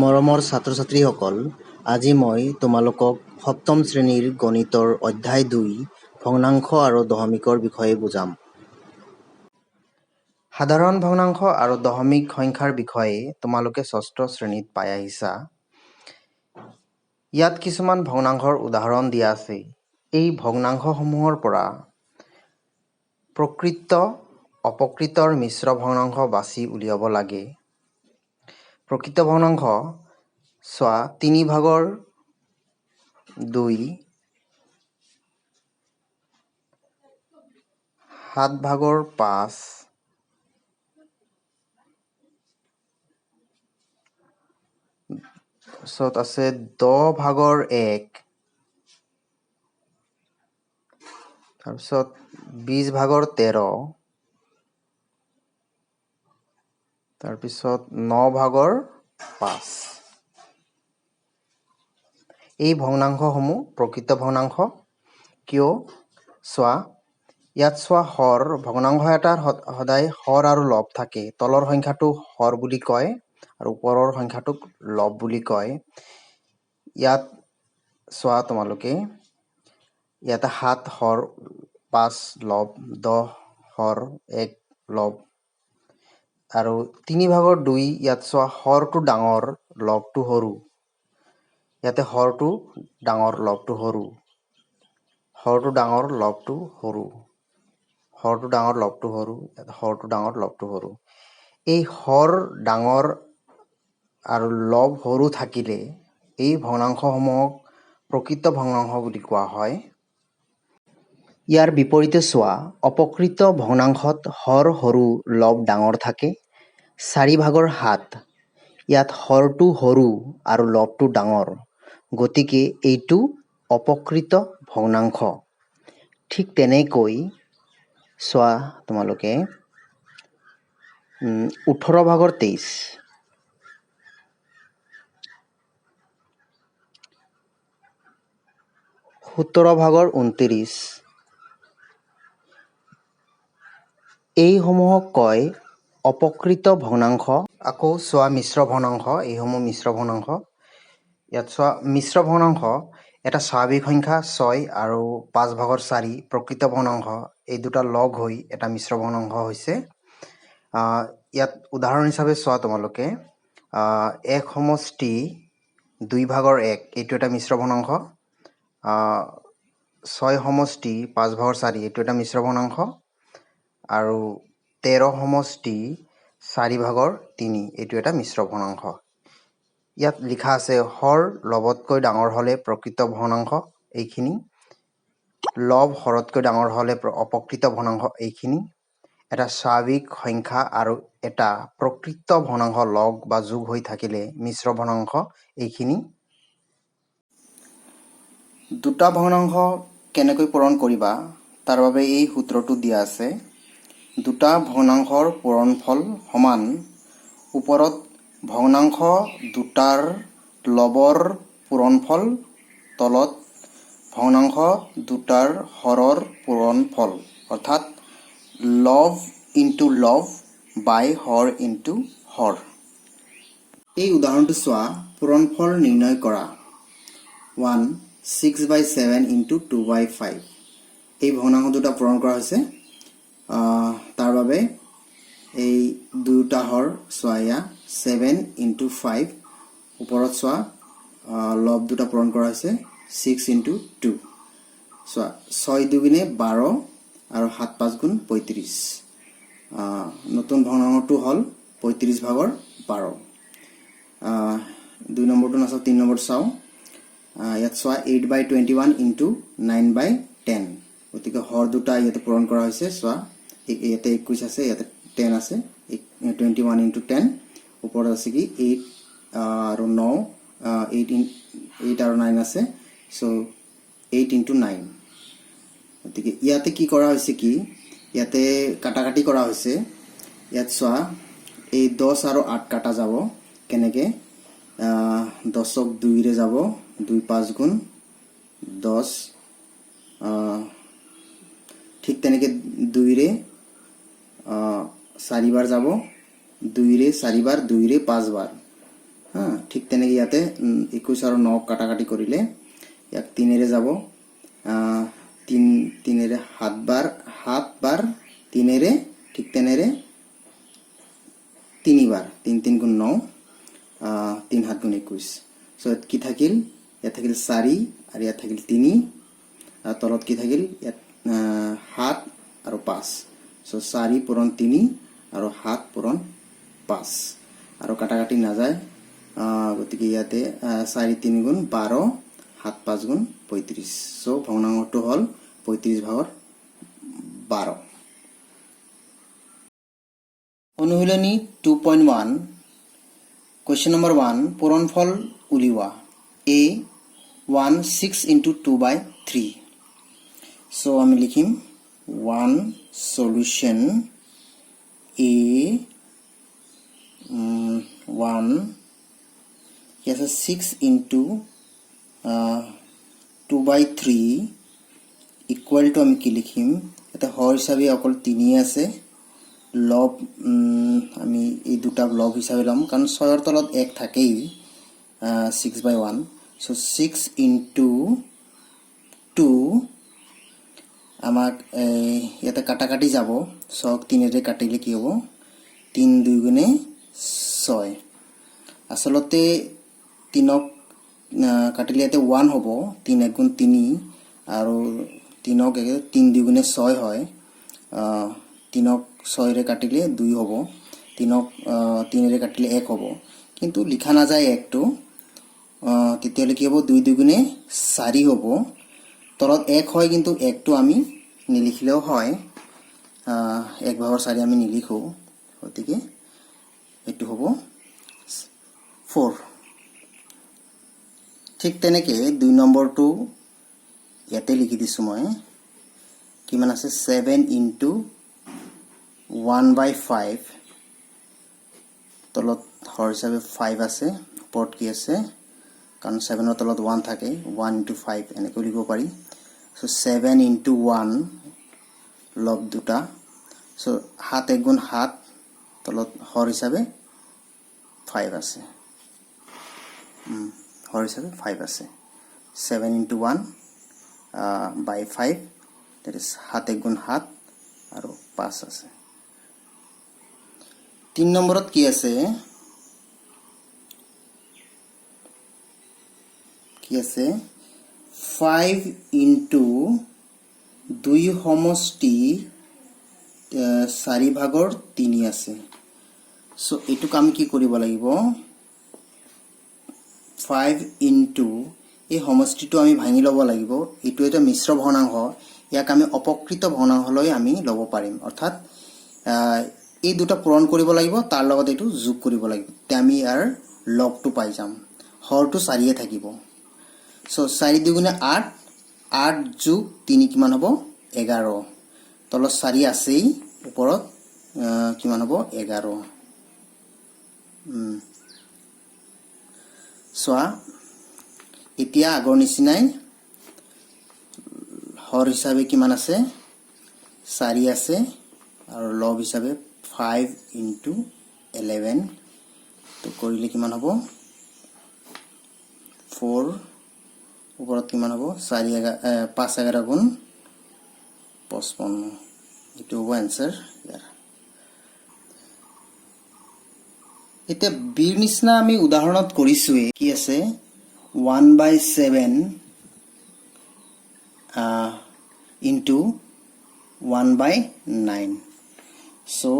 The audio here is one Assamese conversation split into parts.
মৰমৰ ছাত্ৰ-ছাত্ৰীসকল, আজি মই তোমালোকক সপ্তম শ্ৰেণীৰ গণিতৰ অধ্যায় 2 ভগ্নাংশ আৰু দশমিকৰ বিষয়ে বুজাম। সাধাৰণ ভগ্নাংশ আৰু দশমিক সংখ্যাৰ বিষয়ে তোমালোকে ষষ্ঠ শ্ৰেণীত পাই আহিছা। ইয়াত কিছুমান ভগ্নাংশৰ উদাহৰণ দিয়া আছে। এই ভগ্নাংশসমূহৰ পৰা প্ৰকৃত অপকৃতৰ মিশ্ৰ ভগ্নাংশ বাছি উলিয়াব লাগে। প্ৰকৃত ভগ্নাংশ চোৱা 3/2, 7/5, তাৰপিছত আছে 10/1, তাৰপিছত 20/13, তাৰপিছত 9/5। এই ভগ্নাংশসমূহ প্ৰকৃত ভগ্নাংশ। কিয় চোৱা, ইয়াত চোৱা হৰ, ভগ্নাংশ এটাৰ সদায় হৰ আৰু লব থাকে। তলৰ সংখ্যাটো হৰ বুলি কয় আৰু ওপৰৰ সংখ্যাটোক লব বুলি কয়। ইয়াত চোৱা তোমালোকে, ইয়াতে 7 হৰ, 5 লব, 10 হৰ, 1 লব আৰু 3/2। ইয়াত চোৱা হৰটো ডাঙৰ, লবটো সৰু। ইয়াতে হৰটো ডাঙৰ, লবটো সৰু। হৰটো ডাঙৰ, লবটো সৰু। হৰটো ডাঙৰ, লবটো সৰু। ইয়াত হৰটো ডাঙৰ, লবটো সৰু। এই হৰ ডাঙৰ আৰু লব সৰু থাকিলে এই ভগ্নাংশসমূহক প্ৰকৃত ভগ্নাংশ বুলি কোৱা হয়। ইয়াৰ বিপৰীতে চোৱা, অপকৃত ভগ্নাংশত হৰ সৰু, লব ডাঙৰ থাকে। 4/7, ইয়াত হৰটো সৰু আৰু লবটো ডাঙৰ, গতিকে এইটো অপকৃত ভগ্নাংশ। ঠিক তেনেকৈ চোৱা তোমালোকে, 18/23, 17/29, এইসমূহক কয় অপকৃত ভগ্নাংশ। আকৌ চোৱা মিশ্ৰ ভগ্নাংশ, এইসমূহ মিশ্ৰ ভগ্নাংশ। ইয়াত চোৱা মিশ্ৰ ভগ্নাংশ এটা স্বাভাৱিক সংখ্যা 6 আৰু 5/4 প্ৰকৃত ভগ্নাংশ, এই দুটা লগ হৈ এটা মিশ্ৰ ভগ্নাংশ হৈছে। ইয়াত উদাহৰণ হিচাপে চোৱা তোমালোকে, 1 সমষ্টি 2/1, এইটো এটা মিশ্ৰ ভগ্নাংশ। 6 সমষ্টি 5/4, এইটো এটা মিশ্ৰ ভগ্নাংশ। আৰু 13 সমষ্টি 4/3, এইটো এটা মিশ্ৰ ভগ্নাংশ। ইয়াত লিখা আছে হৰ লবতকৈ ডাঙৰ হ'লে প্ৰকৃত ভগ্নাংশ এইখিনি, লব হৰতকৈ ডাঙৰ হ'লে অপকৃত ভগ্নাংশ এইখিনি। এটা স্বাভাৱিক সংখ্যা আৰু এটা প্ৰকৃত ভগ্নাংশ লগ বা যোগ হৈ থাকিলে মিশ্ৰ ভগ্নাংশ এইখিনি। দুটা ভগ্নাংশ কেনেকৈ পূৰণ কৰিবা তাৰ বাবে এই সূত্ৰটো দিয়া আছে। দুটা ভগ্নাংশৰ পূৰণফল সমান ওপৰত ভগ্নাংশ দুটাৰ লবৰ পূৰণফল, তলত ভগ্নাংশ দুটাৰ হৰৰ পূৰণফল, অৰ্থাৎ লব ইনটু লব বাই হৰ ইনটু হৰ। এই উদাহৰণটো চোৱা, পূৰণফল নিৰ্ণয় কৰা 1 6/7 ইনটু 2/5। এই ভগ্নাংশ দুটা পূৰণ কৰা হৈছে। তাৰ বাবে এই দুয়োটা হৰ চোৱা, এয়া 7 ইনটু 5, ওপৰত চোৱা লব দুটা পূৰণ কৰা হৈছে 6 ইনটু 2। চোৱা 6 দুগুণে 12 আৰু 7 5 গুণ 35। নতুন ভগ্নাংশটো হ'ল 35/12। 2 নম্বৰটো নাচাওঁ, 3 নম্বৰটো চাওঁ। ইয়াত চোৱা 8/21 ইনটু 9/10, গতিকে হৰ দুটা ইয়াতে পূৰণ কৰা হৈছে। চোৱা ইয়াতে 21 আছে, ইয়াতে 10 আছে, 21 ইনটু 10, ওপৰত আছে কি 8 আৰু 9, 8 আৰু 9 আছে, চ' 8 ইনটু 9। গতিকে ইয়াতে কি কৰা হৈছে কি, ইয়াতে কাটাকাটি কৰা হৈছে। ইয়াত চোৱা এই 10 আৰু 8 কাটা যাব কেনেকে, 10ক 2ৰে যাব, 2 5 গুণ 10, ঠিক তেনেকে 2ৰে 4বাৰ যাব, 2ৰে 4বাৰ, 2ৰে 5বাৰ। হা। ঠিক তেনেকৈ ইয়াতে 21 আৰু 9 কাটা কাটি কৰিলে ইয়াক তিনেৰে যাব, তিন তিনেৰে সাতবাৰ, সাতবাৰ তিনেৰে, ঠিক তেনেৰে তিনিবাৰ, তিন তিন গুণ 9, তিন সাত গুণ 21। চ' ইয়াত কি থাকিল? ইয়াত থাকিল চাৰি আৰু ইয়াত থাকিল তিনি আৰু তলত কি থাকিল ইয়াত? সাত আৰু পাঁচ। চ' চাৰি পূৰণ তিনি আৰু সাত পূৰণ পাঁচ আৰু কাটা কাটি নাযায়। গতিকে ইয়াতে চাৰি তিনি গুণ 12, সাত পাঁচ গুণ 35। চ' ভগ্নাংশটো হ'ল 35 ভাগৰ 12। অনুশীলনী 2.1, কুৱেশ্যন নম্বৰ 1, পূৰণফল উলিওৱা। A 1, 6 into 2 by 3। So আমি লিখিম ওৱান চলিউশ্যন, এ ওৱান কি আছে? 6 into 2 by 3 equal to আমি কি লিখিম? ইয়াতে হৰ হিচাপে অকল তিনি আছে। লব আমি এই দুটাক লব হিচাপে ল'ম, কাৰণ ছয়ৰ তলত এক থাকেই, 6 by 1। So 6 into 2। আমাক এই ইয়াতে কাটা কাটি যাব। ছয়ক তিনেৰে কাটিলে কি হ'ব? তিনি দুই গুণে ছয়। আচলতে তিনক কাটিলে ইয়াতে ওৱান হ'ব, তিনি এক গুণ তিনি আৰু তিনক তিনি দুই গুণে ছয় হয়। তিনক ছয়ৰে কাটিলে দুই হ'ব, তিনক তিনেৰে কাটিলে এক হ'ব, কিন্তু লিখা নাযায় একটো। তেতিয়াহ'লে কি হ'ব? দুই দুগুণে চাৰি হ'ব। তলত এক হয়, কিন্তু একটো আমি নিলিখিলেও হয়। এক ভাগৰ চাৰি আমি নিলিখোঁ। গতিকে এইটো হ'ব ফ'ৰ। ঠিক তেনেকৈ দুই নম্বৰটো ইয়াতে লিখি দিছোঁ মই। কিমান আছে? 7 into 1 by 5। তলত হৰ হিচাপে ফাইভ আছে। ওপৰত কি আছে? কাৰণ ছেভেনৰ তলত ওৱান থাকে, ওৱান ইণ্টু ফাইভ এনেকৈ লিখিব পাৰি। চ' ছেভেন ইণ্টু ওৱান, লব দুটা। চ' সাত এক গুণ সাত, তলত হৰ হিচাপে ফাইভ আছে। হৰ হিচাপে ফাইভ আছে। 7 into 1 by 5, that is সাত এক গুণ সাত আৰু পাঁচ আছে। তিনি নম্বৰত কি আছে? কি আছে? ফাইভ ইণ্টু দুই সমষ্টি চাৰি ভাগৰ তিনি আছে। চ' এইটোক আমি কি কৰিব লাগিব? ফাইভ ইণ্টু এই সমষ্টিটো আমি ভাঙি ল'ব লাগিব। এইটো এটা মিশ্ৰ ভগ্নাংশ। ইয়াক আমি অপকৃত ভগ্নাংশলৈ আমি ল'ব পাৰিম। অৰ্থাৎ এই দুটা পূৰণ কৰিব লাগিব, তাৰ লগত এইটো যোগ কৰিব লাগিব। তেতিয়া আমি ইয়াৰ লবটো পাই যাম। হৰটো চাৰিয়ে থাকিব। চ' চাৰি দুগুণে আঠ, আঠ যোগ তিনি কিমান হ'ব? 11। তলত চাৰি আছেই, ওপৰত কিমান হ'ব? 11। চোৱা, এতিয়া আগৰ নিচিনাই হৰ হিচাপে কিমান আছে? চাৰি আছে আৰু লব হিচাপে ফাইভ ইণ্টু 11। তো কৰিলে কিমান হ'ব? ফ'ৰ। ওপৰত কিমান হ'ব? চাৰি 11, পাঁচ 11 গুণ 55। এইটো হ'ব এনচাৰ ইয়াৰ। এতিয়া বিৰ নিচিনা আমি উদাহৰণত কৰিছোৱেই। কি আছে? 1 by 7 into 1 by 9। So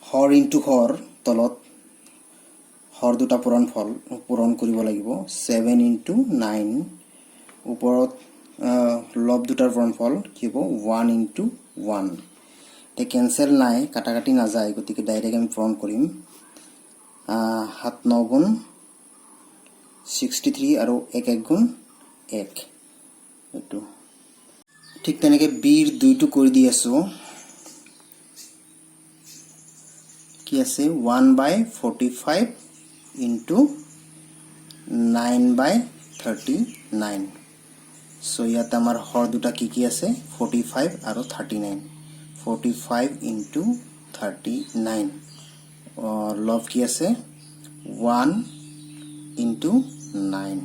Har into Har, তলত হৰ দুটা পূৰণ ফল পূৰণ কৰিব লাগিব। ছেভেন ইণ্টু নাইন, ওপৰত লব দুটাৰ পূৰণফল কি হ'ব? One into one. এতিয়া কেঞ্চেল নাই, কাটা কাটি নাযায়, গতিকে ডাইৰেক্ট আমি পূৰণ কৰিম। সাত ন গুণ 63 আৰু এক এক গুণ এক। এইটো ঠিক তেনেকৈ বিৰ দুইটো কৰি দি আছোঁ। কি আছে? 1 by 45 into 9 by 39। So ইয়াত আমাৰ হৰ দুটা কি কি আছে? 45 আৰু 39। 45 into 39। লব কি আছে? One into nine.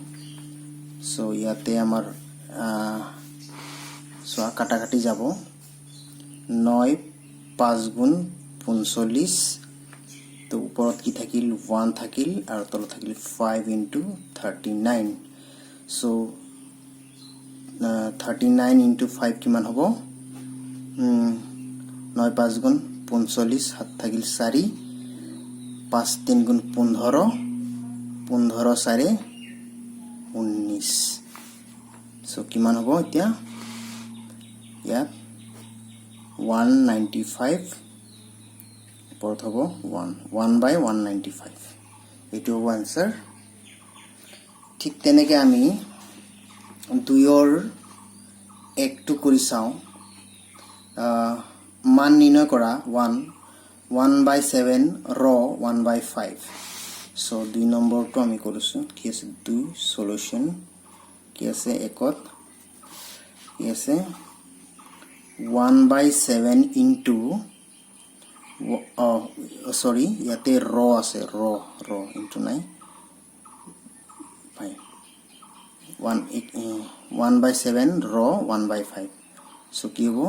চ' ইয়াতে আমাৰ চোৱা, কাটা কাটি যাব। নয় পাঁচ গুণ 45। তো ওপৰত কি থাকিল? ওৱান থাকিল আৰু তলত থাকিল 5 into 39। So 39 into 5 কিমান হ'ব? নয় পাঁচ গুণ 45, হাত থাকিল চাৰি, পাঁচ তিনি গুণ 15, 15 চাৰি 19। চ' কিমান হ'ব এতিয়া ইয়াত? 195, ওপৰত হ'ব 1, 1 বাই 195। এইটো হ'ব এনচাৰ। ঠিক তেনেকৈ আমি দুইৰ একটো কৰি চাওঁ। মান নিৰ্ণয় কৰা 1, 1 বাই 7 ৰ 1 বাই 5। চ' 2 নম্বৰটো আমি কৰিছোঁ। কি আছে? দুই চলিউশ্যন কি আছে? একত কি আছে? 1 বাই 7 ইনটু, চৰি, ইয়াতে ৰ আছে, ৰ ৰ ইনটু নাই, 5, 1, 1 বাই 7 ৰ 1 বাই 5। চ' কি হ'ব?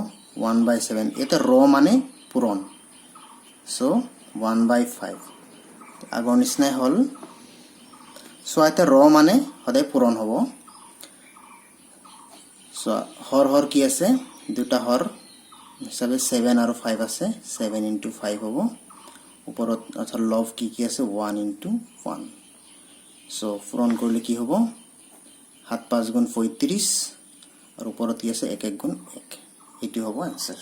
1 বাই 7, ইয়াতে ৰ মানে পূৰণ। চ' 1 বাই 5 আগৰ নিচিনাই হ'ল। চোৱা, এতিয়া ৰ মানে সদায় পূৰণ হ'ব। চোৱা, হৰ হৰ কি আছে? দুটা হৰ হিচাপে 7 আৰু 5 আছে। 7 ইনটু 5 হ'ব। ওপৰত অৰ্থাৎ লব কি কি আছে? 1 ইনটু 1। চ' পূৰণ কৰিলে কি হ'ব? সাত পাঁচ গুণ 35 আৰু ওপৰত কি আছে? এক এক গুণ এক। এইটো হ'ব এনচাৰ।